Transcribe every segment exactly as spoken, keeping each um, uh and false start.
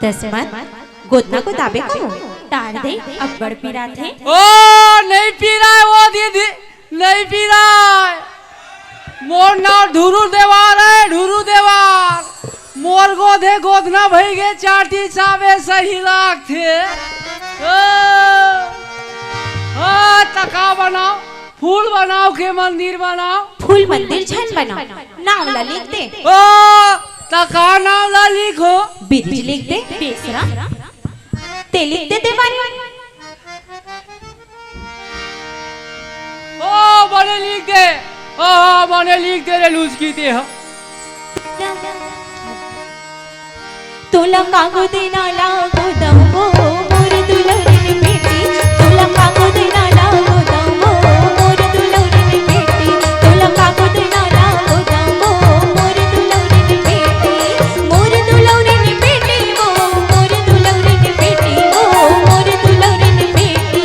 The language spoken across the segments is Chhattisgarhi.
दसमत, गोदना गोदाबे का? डार दे, अब्बड़ पिराथे। ओ, नइ पिराय वो दीदी, नइ पिराय। मोर नाव ढुरू देवार हे, ढुरू देवार। मोर गोधे गोधना भइगे, चाटी चाबे सही लागथे। ओ, हाँ, त का बनाव? फूल बनाव के मंदिर बनाव? फूल मंदिर झन बनाव, नाव ला लिख दे। ओ, त का नाव ला लिखो? बिरिज लिख दे। बेसरा। ते लिख दे देवारी। ओ, बने लिख दे। ओ, हाँ, बने लिख दे रे लुचकी ते ह। तोला कागो देना लागो दमो, मोर दुलरिन बेटी। तोला कागो देना लागो दमो, मोर दुलरिन बेटी। तोला कागो देना लागो दमो, मोर दुलरिन बेटी। मोर दुलरिन बेटी वो, मोर दुलरिन बेटी वो, मोर दुलरिन बेटी।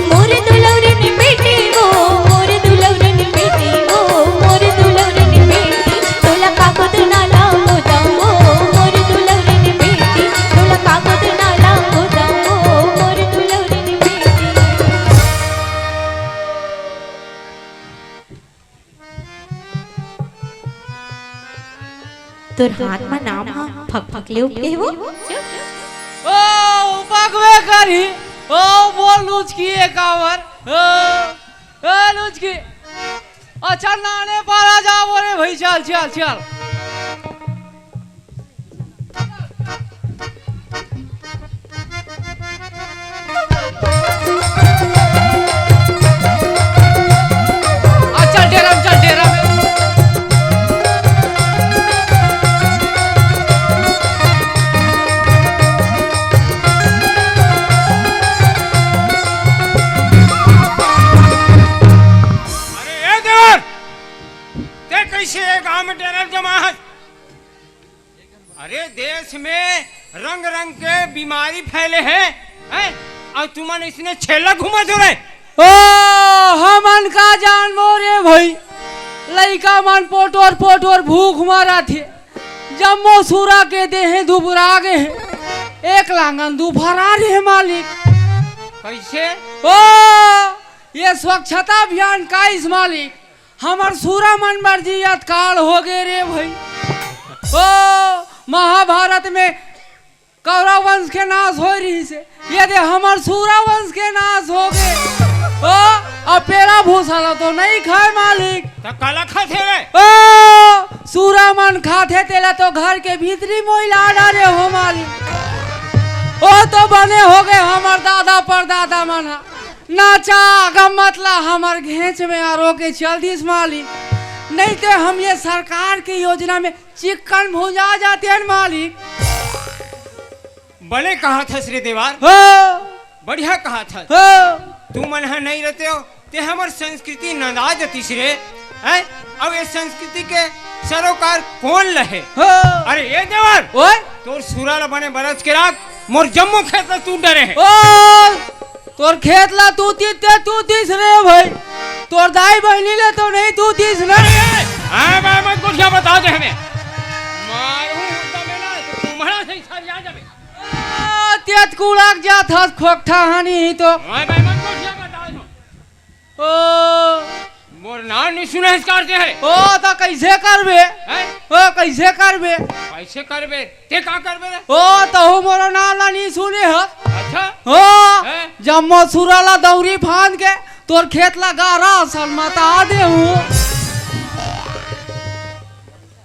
मोर दुलौरिन बेटी वो, मोर दुलौरिन बेटी वो, मोर दुलौरिन बेटी। तोला कागद नाला मोदा वो, मोर दुलौरिन बेटी। तोला कागद नाला मोदा वो, मोर दुलौरिन बेटी। तोर हाथ म नाम ह फकफक ले उपटे वो। ओ, उपकबे करही। ओ, बोल लुचकी ए कावर। ओ, ए लुचकी। अच्छा, नाने पारा जा बोले भाई, चल, चल, चल। आ, चल डेरा में, चल डेरा में। अरे ए देवर, ते कैसे ये गांव में डेरा जमा है? अरे, देश में रंग-रंग के बीमारी फैले हे, हैं? अउ तुमन इसने छेला घूमत हो रे? ओ, हमन का जानबो रे भई, लइका मन पोटोर-पोटोर भूख मरत हे, जम्मो सुरा के देहे दुबरा गे हे, एक लांगन दू फरार हे मालिक। कइसे? ओ, ये स्वच्छता अभियान काइस मालिक, हमर सुरा मन बर जियत काल होगे रे भई। ओ, महाभारत में कौरव वंश के नाश होय रहिस हे, ये दे हमर सुरा वंश के नाश होगे। ओ, अब पेला भूसा ला तो नइ खाय मालिक। त काला खाथे रे? ओ, सुरा मन खाथे, तेला तो घर के भीतरी मोइला डारे हो मालिक। ओ तो बने होगे हमर दादा परदादा मन ह। नाचा गम्मत ला हमर घेंच में आरो के चल दिस मालिक, नइ ते हम ये सरकार के योजना में चिक्कन भुंजा जातेन मालिक। बने कहत हस रे देवार, हो। बढ़िया कहत हस। हो। तुमन ह नइ रहते हो, ते हमर संस्कृति नंदा जतिस रे, हैं? अब ये संस्कृति के सरोकार कोन लहे? हो। अरे ये देवार, ओए। तोर सुरा ला बने बरच के राख, मोर जम्मो खेत ला तू डरे हे। ओ, तोर खेत ला तू तीस ते तू तीस रे भई। तोर दाई बहिनी ले तो नइ तू तीस ना। अरे, अरे, मैं मत गोठिया बता दे हमें। मारू तमेला, तुम्हारा सही सर जा जाबे। आ, तेत कुड़क जात हस खोकठा हानी ही तो। अरे, मैं मत गोठिया बता दे। ओ। मोर नाम नइ सुने हस करते हे। ओ, त कइसे करबे? हैं? ओ, कइसे करबे? कइसे करबे? ते का करबे रे? ओ, तहू मोरो नाम ला नइ सुने हस। अच्छा। ओ, हैं? जम्मो सुरा ला दौरी फांद के तोर खेत ला गारा असन मता देहूं।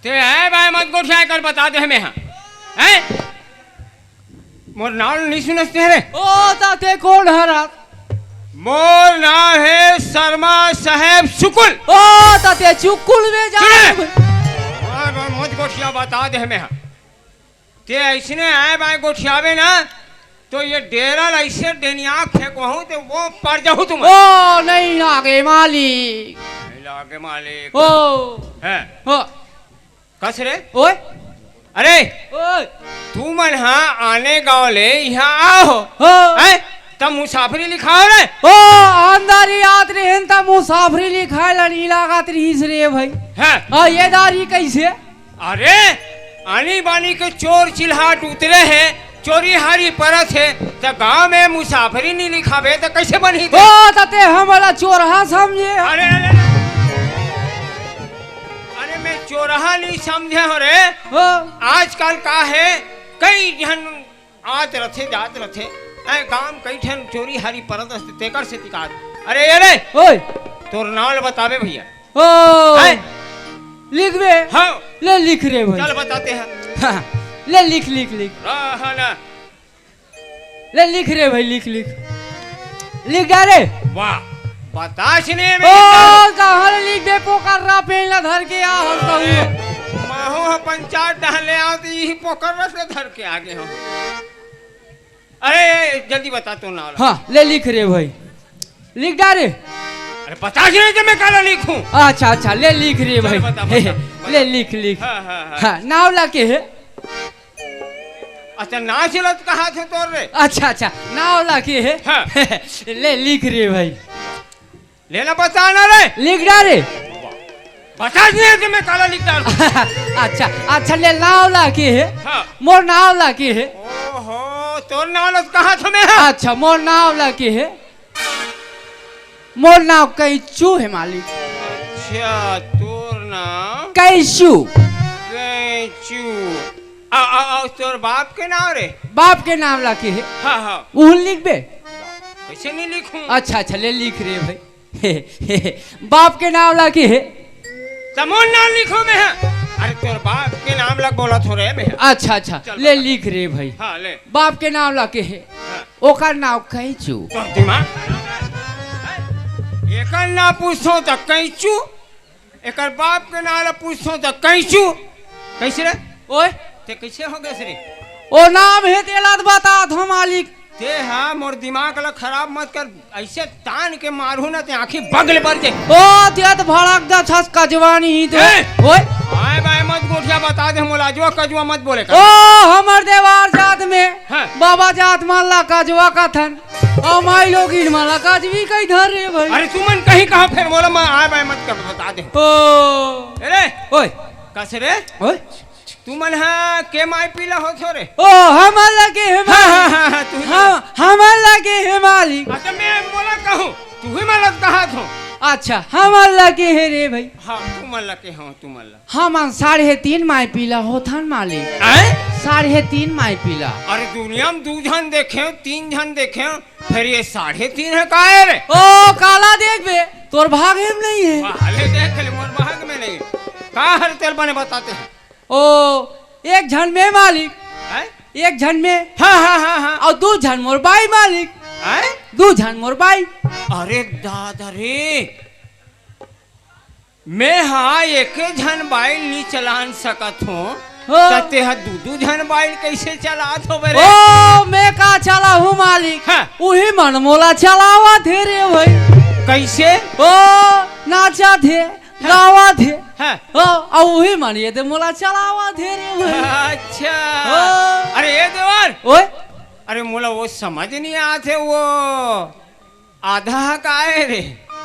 ते हे भाई मत गोठिया कर बता दे हमें, हाँ। हैं? मोर नाव नइ सुनस ते रे? ओ, त ते कोन हरस? मोर नाव हे शर्मा साहेब सुकुल। ओ, त ते चुकुल में जा। सुन रे। अरे, मत गोठिया बता दे हमें, हाँ। ते अइसने आय बाय गोठियाबे ना, तो ये डेरा ला अइसे डेनिया फेंकहूं, ते वो पर जाहू तुम। ओ, नइ लागे मालिक। नइ लागे मालिक। ओ। हैं। हो। कस रे? ओए। अरे, ओए। तुमन हा आने गांव ले इहां आए हो, हो। हैं? त मुसाफरी लिखाव रे। ओ, अंधारी आत रहेन त मुसाफरी लिखाय ला नइ लागत रहिस रे भई। हैं? हाँ, ये दारी कइसे? अरे, आनी बानी के चोर चिल्हाट उतरे हे, चोरी हारी परत हे, त गांव में मुसाफरी नी लिखाबे, त कइसे बनही ते? ओ, त ते हमला चोरहा समझे? अरे, अरे, अरे। अरे, मैं चोरहा नी समझे हों रे। ओ। आजकल का हे, कई झन आत रथे, जात रथे। ए, गांव कई ठन चोरी हारी परत रथे, तेकर से तिकात। अरे, अरे। ओए। तोर नाव ल बताबे भइया। ओ, हैं? लिखबे? हाँ। ले लिख रे भाई। चल बताते हैं। हाँ, ले लिख, लिख, लिख। हाँ, हाँ ना। ले लिख रे भाई, लिख, लिख। लिख डारे। वाह, बतास नहीं ओ, में। कहाँ ले लिख दे, पोकर्रा पेन ला धर के आ, हम अरे, कहूँ। माहो ह पंचायत डहले आओ, तो यही पोकर्रा से धर के आगे हो। अरे, जल्दी बता तो ना। हाँ, ले लिख रे भाई। लिख डारे। अरे, बतास नहीं तो मैं काला लिखूं। अच्छा, अच्छा, ले लिख रे चल, भाई। बता, बता, बता। ले लिख, लिख। हाँ, हाँ, हाँ। हाँ, नाव ला के हे। अच्छा, नाव से लत कहा थे तोर रे? अच्छा, अच्छा, नाव ला के हे। हाँ। ले लिख रे भाई। लेना बता ना रे। लिख डारे। बतास नहीं तो मैं काला लिख डारूं। अच्छा, अच्छा, ले नाव ला के हे। हाँ। मोर नाव ला के हे। ओहो, तोर नाव ला कहा था मैं? हाँ। अच्छा, मोर नाव ला के हे। मोर नाव कैचू हे मालिक। अच्छा, तोर नाव कैचू। कैचू। आ, आ, आ, तोर बाप के नाव रे? बाप के नाव ला के हे। हाँ, हाँ। उहन लिखबे? कैसे नहीं लिखूं? अच्छा, अच्छा, ले लिख रे भाई। बाप के नाव ला के हे। त मोर नाव लिखो मैं, हाँ। अरे तोर बाप के नाव ला बोला थोड़े मैं। अच्छा, अच्छा, चल ले बता। लिख रे भाई। हाँ, ले। बाप के नाव ला के हे। हाँ। ओकर नाव कैचू। तोर दिमाग खराब है। एकर नाव पूछो त कैचू, एकर बाप के नाव ला पूछो त कैचू। कैसे रे? ओए। ते कैसे हो गए रे? ओ नाव हे तेला त बता दो मालिक। ते हा मोर दिमाग ला खराब मत कर, ऐसे तान के मारू ना ते आँखी बगल बर जे। ओ, ते त भड़क दा छस कजवानी ही तो। ए! ओए। आय बाय मत गोठिया बता दे मोला, अजवा कजवा मत बोले कर। ओ, हमर देवार जात में हाँ। बाबा जात मन ला कजवा कथन। ओ माई लोगिन मन ला कजवी कहि धर रे भाई। अरे तुमन कहीं कहा फेर मोला, मैं आय बाय मत कर बता दे। ओ। अरे। ओए। कस रे? ओए। तुमन हा के माई पीला होथो रे? ओ, हमन ला के हे हाँ, मालिक। हाँ, हाँ, हाँ, तू ही हाँ, बोला। हमन ला के हे मालिक। अच्छा, मैं बोला कहूँ, तू ही मन ला कहा थो। अच्छा, हमन ला के हे रे भाई। हाँ, तुमन ला के हो, तुमन ला। हमन साढ़े तीन माई पीला होथन मालिक। आय? साढ़े तीन माई पीला। अरे दुनिया में दू झन देखे, तीन झन देखे, फेर ये साढ़े तीन हे का हे रे? ओ, काला देखबे, तोर भाग में नहीं हे। वाह, ले देख ले, मोर भाग में नहीं। का हर तेल बने बताते हैं। ओ, एक झन में मालिक। हैं? एक झन में। हाँ, हाँ, हाँ, हाँ। अउ दू झन मोर बाई मालिक। हैं? दू झन मोर बाई। अरे दादा रे, मैं हा एक झन बाइल नी चलान सकत हों, हाँ। त तेहा दू दू झन बाइल कैसे चलात होबे रे? ओ, मैं का चलाहूँ मालिक? हाँ। उही मन मोला चलावत हे रे भाई। कैसे? ओ, नाचत हे। गावत हे। हाँ। ओ, अउ उही मन ये दे मोला चलावत हे रे भाई। अच्छा। ओ। अरे ये देवर। ओए। अरे मोला वो समझ नहीं आत हे, वो आधा का हे रे?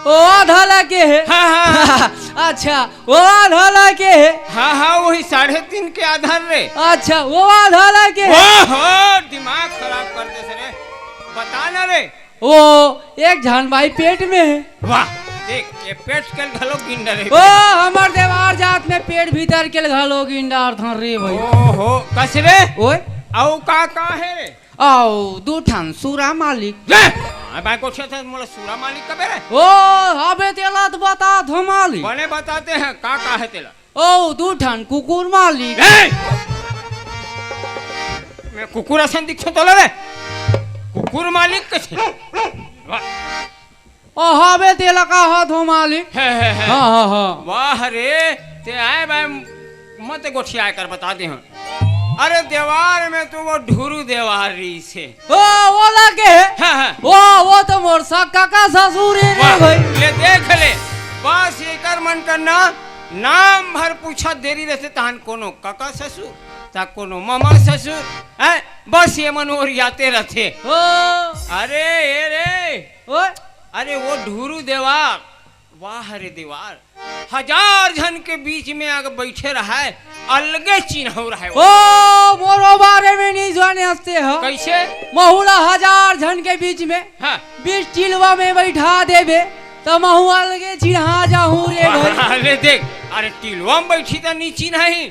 ओ आधा ला के हे। हाँ, हाँ, हाँ। अच्छा, वो आधा ला के हे। हाँ, हाँ, वही साढ़े तीन के आधा रे। अच्छा, वो आधा ला के हे। ओहो, दिमाग खराब कर दे रे। बता ना रे। ओ, एक झन बाई पेट में हे। वाह, देख, ये पेट के घलो गिन डरे। ओ, हमर देवार जात में पेट भीतर के घलो गिन डारथन रे भाई। ओहो, कस रे? ओए? अउ का, का हे रे? अउ दू ठन सूरा मालिक। ले! हाँ, बाई, कोठे थे, मोला सूरा मालिक कबे रे? ओ, अबे तेला तो बता दो मालिक। बने बताते हैं, का, का हे तेला? ओ, दू ठन कुकुर मालिक। ए! मैं कुकुर असन दिखथों तोला रे? कुकुर मालिक कइसे? वाह। ओ, हावे तेला का हाथ हो मालिक? हे, हे, हे। हाँ, हाँ, हाँ। वाह रे, ते आय बाय मत गोठियाय कर बता दे हूँ। अरे देवार में तो वो ढुरू देवार रहिसे। ओ, वो ला के हे? हाँ, हाँ। ओ, वो तो मोर सा काका ससुर हे रे वाह, भाई। ले देख ले, बस एकर मन करना, नाम भर पूछत देरी रहिथे, तहन कोनो काका ससुर, त कोनो मामा ससुर, हैं? बस ये मन ओरियाते रहिथे। ओ। अरे, ए रे। ओ। अरे, वो ढुरू देवार, वाह रे देवार, हजार झन के बीच में अगर बैठे रहय, अलगे चिन्हव रहय। ओ, मोरो बारे में नहीं जाने हंसते हो। कैसे? महू ला हजार झन के बीच में हाँ। बीच टिलवा में बैठा देबे, त महू अलगे चिन्हा जाहूं रे भाई। अरे देख, अरे टिलवा में बैठी त नहीं चिन्हाही।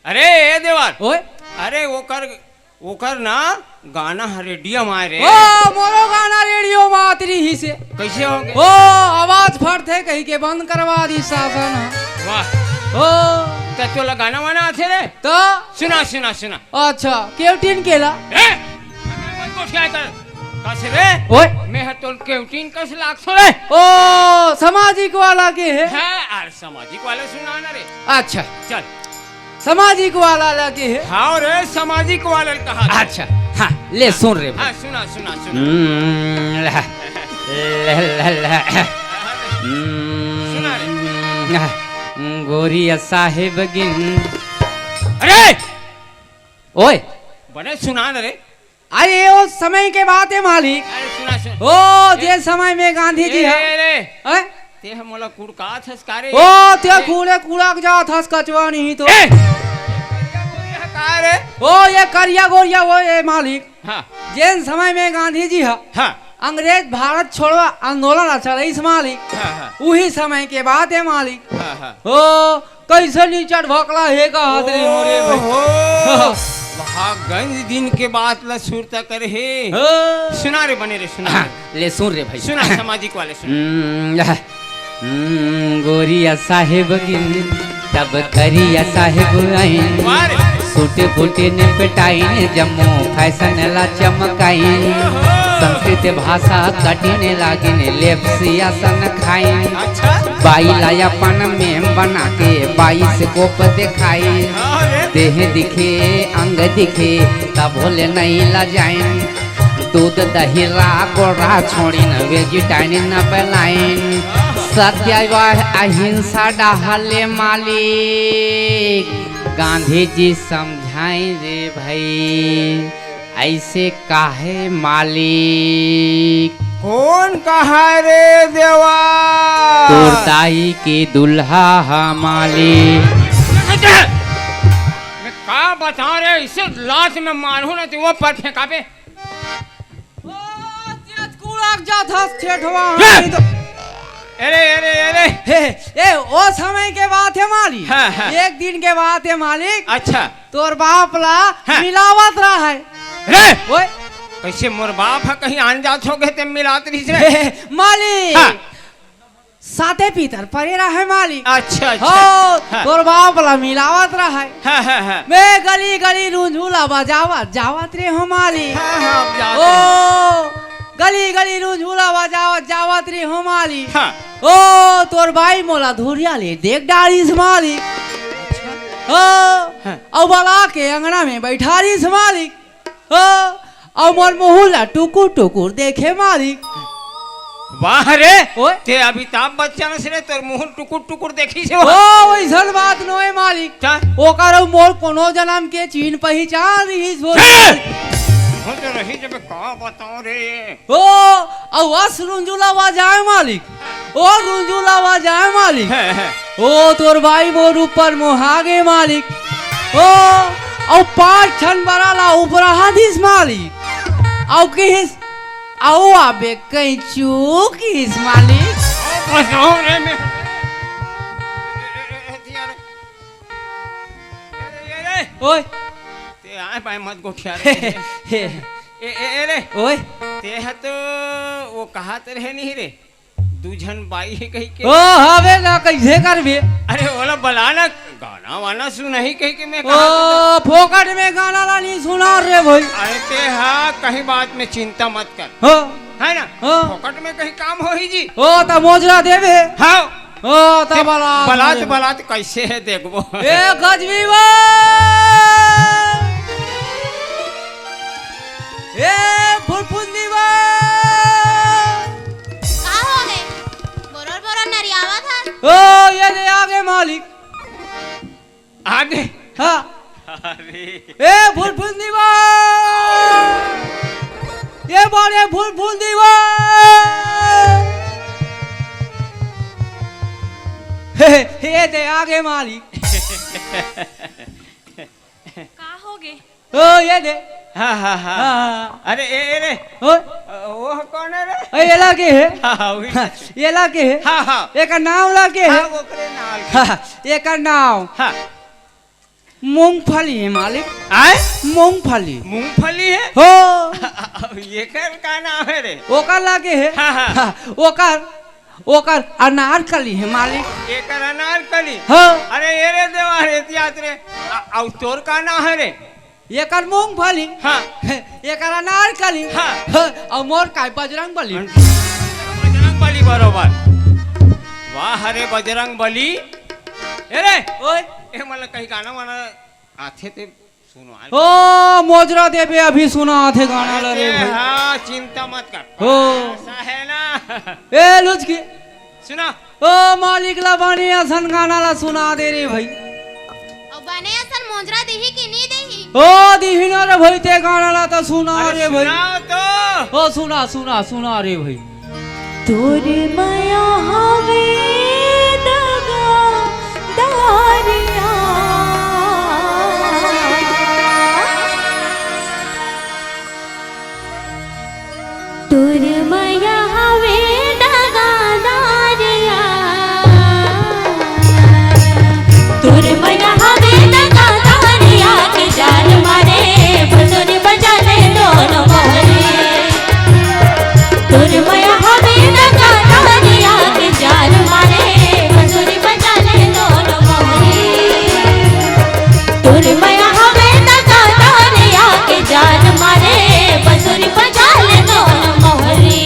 अरे ए देवार, ओए। अरे ओकर ओकर ना गाना ह रेडियो म आय रे। ओ, मोरो गाना रेडियो म आत रिहिसे। कैसे हो गए? ओ, आवाज फटथे कहिके बंद करवा दिस शासन ह। वाह। ओ। त तोला गाना वाना आथे रे? त? सुना, सुना, सुना। अच्छा, केवटिन केला? ए! मत गोठिया कर। कस रे? ओए। मैं ह तोल केवटिन कस लागथों रे। ओ, सामाजिक वाला के हे? हाँ, अरे सामाजिक वाला सुना ना रे। अच्छा। चल। सामाजिक वाला लगे हे। हाँ रे, सामाजिक वाला कहा। अच्छा, हाँ, ले सुन रे भाई। हाँ, सुना, सुना, सुना। हम्म, ला, ला, ला, ला। हम्म, सुना रे। गोरिया साहेब गिन। अरे! ओए! बने सुना न रे। अरे, ओ समय के बात हे मालिक। अरे, सुना, सुन। ओ, ए, जे समय में गांधी जी ए, ह। ए, रे। हैं? ते ह मोला कुड़कात हस का रे? ओ, ते ए। कूड़े कुड़क जात हस कचवा नहीं तो। ए! का रे? ओ, ये करिया गोरिया, ओ, ये मालिक। हाँ। जेन समय में गांधी जी ह। हाँ। अंग्रेज भारत छोड़वा आंदोलन ला चलाइस मालिक। हाँ, हाँ। उही समय के बात हे मालिक। हाँ, हाँ। ओ, कैसे निचट भकला हे कहत रे मोरे भाई। ओहो। महागंज दिन के बात ला सुरता करे हे। हाँ। सुना रे बने रे, सुना हाँ, रे। ले सुन रे भाई। सुना, सामाजिक वाले सुना। हम्म, हम्म, गोरिया साहेब गिन, तब करिया साहेब आइन। वाह रे। सूट बूट ने पेटाइन, जम्मो फैशन ला चमकाइन। ओहो। संस्कृत भाषा कठिन लागिन, लेप्सिया सन खाइन। अच्छा। बाई ला अपन मेम बना के बाइस्कोप देखाइन। हाँ रे। देह दिखे, अंग दिखे, तभो ले नहीं लजाइन। दूध दही ला गोड़ा छोड़िन, वेजिटाइन न बलाइन। सत्य व अहिंसा डहले मालिक, गांधी जी समझाइन रे भाई। ऐसे काहे मालिक? कोन कहा रे देवा? तोर दाई के दूल्हा ह मालिक। मैं का बता रे, इसे लात में मारू ना तो वो पर फेंकाबे। ओ, तेज कुड़क जात हस ठेठवा, ए! हम तो अरे, अरे, अरे। हे, ए, ओ समय के बात हे मालिक। हाँ, हाँ। एक दिन के बात हे मालिक। अच्छा। तोर बाप ला हाँ। मिलावत रहय। रे! ओए। कैसे मोर बाप ह कहीं आन जात हो गए ते मिलात रहिस रे? हे, हे, मालिक। हाँ। साते पीतर परे रहय मालिक। अच्छा, अच्छा। हो, हाँ। तोर बाप ला मिलावत रहय। हाँ, हाँ, हाँ। मैं गली गली रुंझुला बजावत जावत रे हो मालिक। हाँ, हाँ, अब जावत ओ, रे। गली गली रुंझुला बजावत जावत रे हो मालिक। हाँ। ओ, तोर बाई मोला धुरिया ले देख डारिस मालिक। अच्छा। ओ, हाँ। अउ बला के अंगना में बैठारिस मालिक। ओ, अउ मोर मुहूं ला टुकुर टुकुर देखे मालिक। वाह रे, ओए। ते अमिताभ बच्चन से रे, तोर मुहूं टुकुर टुकुर देखिस हे ओ, वइसन बात नोहे मालिक। का? ओकर अउ मोर कोनो जनम के चीन पहिचान रहिस हो। हे! हो तो रही जब का बताओ रे। ओ, अउ अस रुंझुला बजाए मालिक। ओ रुंझुला बजाए मालिक। हे, हे। ओ तोर बाई मोर ऊपर मोहा गे मालिक। ओ, अउ पांच ठन बरा ला उपराहा दिस मालिक। अउ किहिस, अउ आबे कहीं चूकिस मालिक। ओ, बताओ रे मैं। ए, ए, ए, ए, ए, ए, ए, ए, ए, ओए। ते आए पाए मत गोठिया रे। हे, हे। ए, ए, ए रे। ओए। ते ह तो वो कहा ते रहे नहीं रे। दू झन बाई हे कहि के। ओ, हवे ना, कइसे करबे? अरे, ओला बला ना, गाना वाना सुनही कहि के मैं ओ, कहा था। फोकट में गाना ला नहीं सुना रे भाई। अरे, ते हा कहीं बात में चिंता मत कर। हो। है ना? हो। फोकट में कहीं काम होही जी। ओ, त मोजरा देबे। हाँ। ओ, त ए, बला बलात, देबे। बलात कैसे हे देखबो। ए, गजबीवा। ए, फुरफुंदीवा। का हो गे? बोरर बोरर नरियावत हस? ओ, ये दे आगे मालिक। आगे? हाँ। अरे। ए, फुरफुंदीवा। ये बड़े फुरफुंदीवा। हे दे, आगे मालिक। का हो गे? ओ, ये दे। हाँ, हाँ, हाँ। हाँ, हाँ। अरे, ए, ए रे। ओ? अ, वो कौन है रे? ए, ये ला के है? हाँ, हाँ, वही। हाँ, ये ला के है? हाँ, हाँ। एकर नाम ला के है? हाँ, ओकरे नाम के। हाँ, एकर नाम। हाँ। मूंगफली है मालिक। आय? मूंगफली। मूंगफली है? हो। एकर का नाम है रे? ओकर ला के है? हाँ, हाँ। हाँ, ओकर ओकर अनारकली हे मालिक। एकर अनारकली? हाँ। अरे, ए रे देवा रे, इतिहास रे। आ, अउ तोर का नाम है रे? एकर मूंगफली। हाँ। एकर अनारकली। हाँ। हाँ, अउ मोर काय बजरंग बली। बजरंग बली बरोबर। वाह रे बजरंग बली। ए रे। ओए। ए, मतलब कहीं गाना वाना आथे ते सुनवा। ओ, मोजरा देबे अभी सुनाथे गाना ला रे भाई। हाँ, चिंता मत कर। हो। ऐसा है ना। ए, लुचकी। सुना। ओ, मालिक ला बने असन गाना ला सुना दे रे भाई। अउ बने असन मोजरा दिही कि नी दिही? ओ, दिही ना रे भाई, ते गाना ला तो सुना अरे रे भाई। सुनाओ तो। ओ, सुना, सुना, सुना रे भाई। तोर मया हवे दगा दारिया। तोर मया हवे दगा दारिया। तोर मया हवे दगा दारिया के जान मारे बसुरी बजा ले दोनों मोहरी। तोर मया हवे दगा दारिया के जान मारे बसुरी बजा ले दोनों मोहरी। तोर मया हवे दगा दारिया के जान मारे बसुरी बजा ले दोनों मोहरी।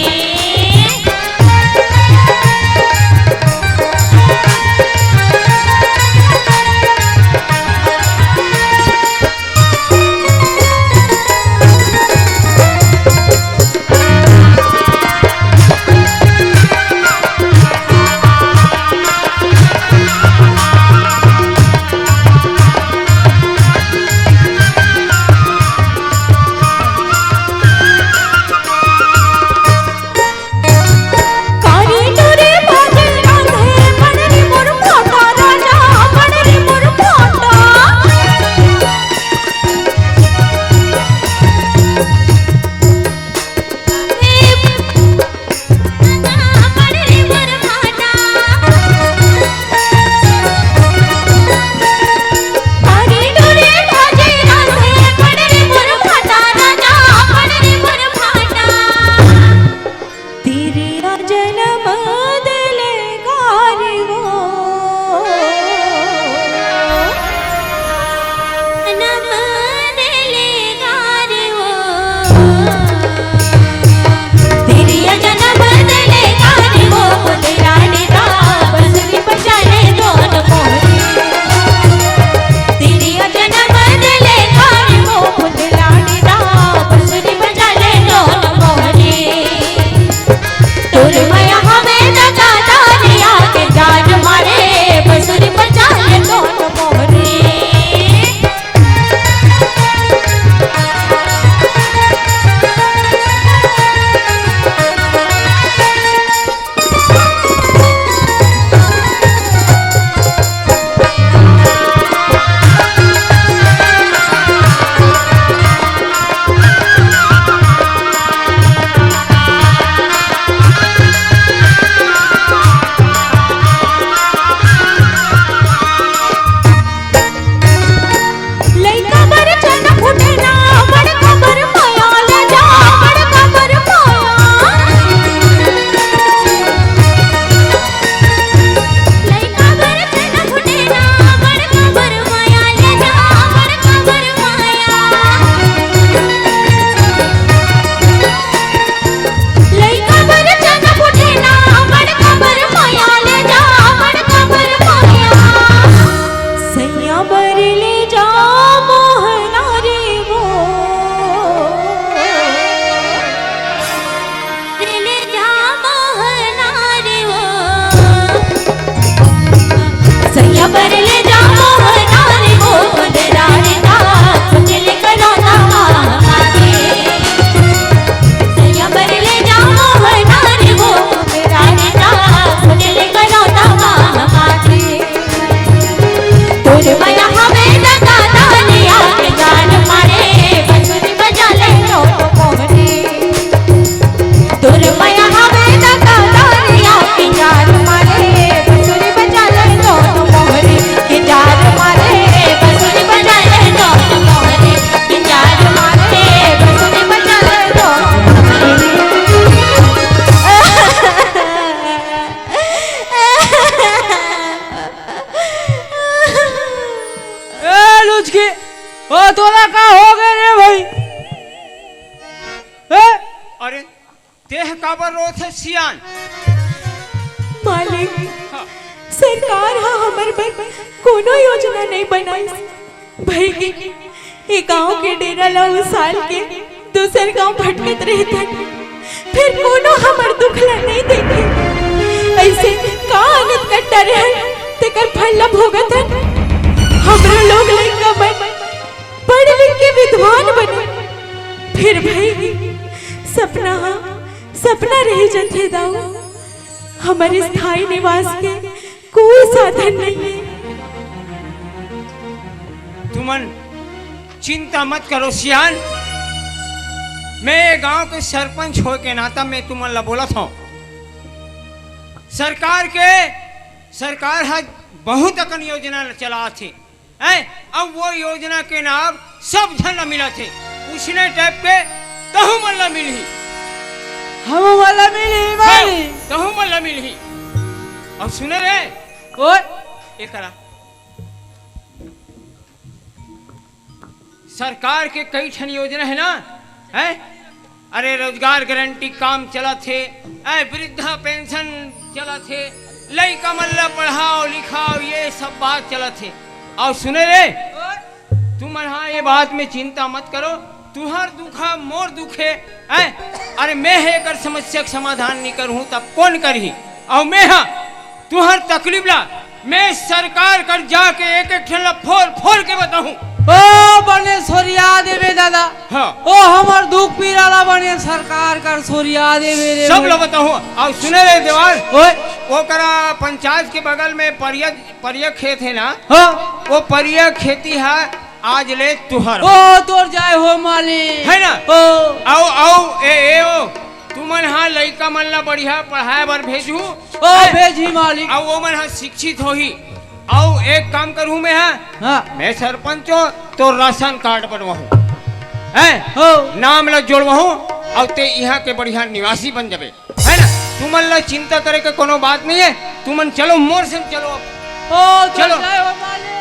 तेह काबर रोथे सियान? मालिक, हाँ। सरकार ह हमर बर कोनो योजना नइ बनाइस। भई गे, ए गांव के डेरा ला उसाल के दूसर गांव भटकत रहिथन, फेर कोनो हमर दुख ला नइ देखे। अइसे का आनत कट्टा रहन, तेकर फल ला भोगत हन। हमरो लोग लइका मन पढ़ लिख के विद्वान बने, फेर भई गे, सपना हा सपना रह जथे दाऊ। हमर स्थायी निवास के कोई साधन नइ हे। तुमन चिंता मत करो सियान, मैं ये गांव के सरपंच होय के नाता मैं तुमन ला बोलत हंव, सरकार के, सरकार ह बहुत अकन योजना चलात हे, हैं? अब वो योजना के लाभ सब झन ला मिलत हे, उसने टाइप के तहू मन ला मिलही। हमू मन ला मिलही, हाँ, मालिक। तहू मन ला मिलही। अब सुने रे, ओए। एकरा सरकार के कई ठन योजना हे ना, हैं? अरे, रोजगार गारंटी काम चलत हे, ऐ वृद्धा पेंशन चलत हे, लइका मन ला पढ़ाओ लिखाओ, ये सब बात चलत हे। अउ सुने रे, तुमन हा ये बात में चिंता मत करो, तुहर दुख हा मोर दुख हे, हैं? अरे, मैं हे एकर समस्या के समाधान नइ करहूं, तब कोन करही? अउ मैं हा तुहर तकलीफ ला मैं सरकार कर जाके एक एक ठन ला फोर फोर के बताहूं। ओ बने सोरिया देबे दादा। हाँ। ओ हमर दुख पीरा ला बने सरकार कर सोरिया देबे रे सब बे। ला बताहूं। अउ सुने रे देवाल, ओए। ओकरा पंचायत के बगल में परिया, परिया खेत हे ना? हाँ। वो परिया खेती हे, आज ले तुहर। ओ तोर जाय हो मालिक। हे ना? ओ। अउ, अउ, ए, ए, ओ, तुमन हा लइका मन ला बढ़िया पढ़ाय बर भेजहू। ओ, हैं? भेजही मालिक। अउ ओमन हा शिक्षित होही। अउ एक काम करहूं मैं हा, हाँ। मैं सरपंच हों, तो राशन कार्ड बनवाहूं, हैं? हो। नाम ला जोड़वाहूं, अउ ते इहां के बढ़िया निवासी बन जाबे, हे ना? तुमन ला चिंता करे के कोनो बात नइ हे, तुमन चलो मोर संग चलो अब। ओ, तो चलो। जाय हो मालिक।